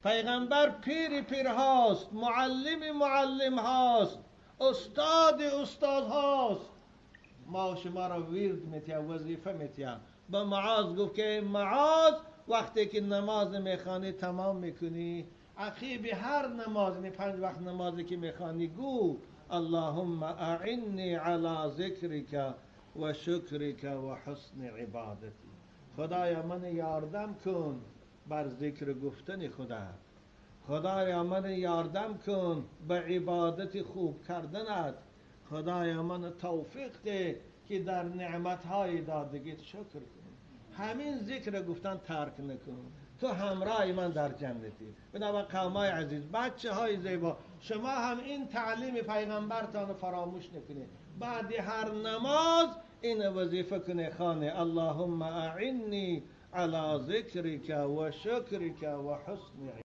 پیغمبر پیر پیر هاست، معلم معلم هاست، استاد استاد هاست. ما شما را ورد میتیه، وظیفه میتیه. به معاذ گفت که معاذ، وقتی که نماز میخوانی تمام میکنی، عقیب هر نماز، یعنی 5 وقت نمازی که میخوانی، گو اللهم اعنی علی ذکرک و شکرک و حسن عبادتی. خدایا من یاردم کن بر ذکر گفتن خدا، خدایا من یاردم کن به عبادت خوب کردنت، خدایا من توفیق ده که در نعمتهای دادگیت شکر کنم. همین ذکر گفتن ترک نکن، تو همراه من در جنتی. بنابر قومای عزیز، بچه های زیبا، شما هم این تعلیم پیغمبرتان فراموش نکنید. بعد هر نماز این وظیفه کنه، خانه اللهم اعنی علی ذکرک و شکرک و حسن.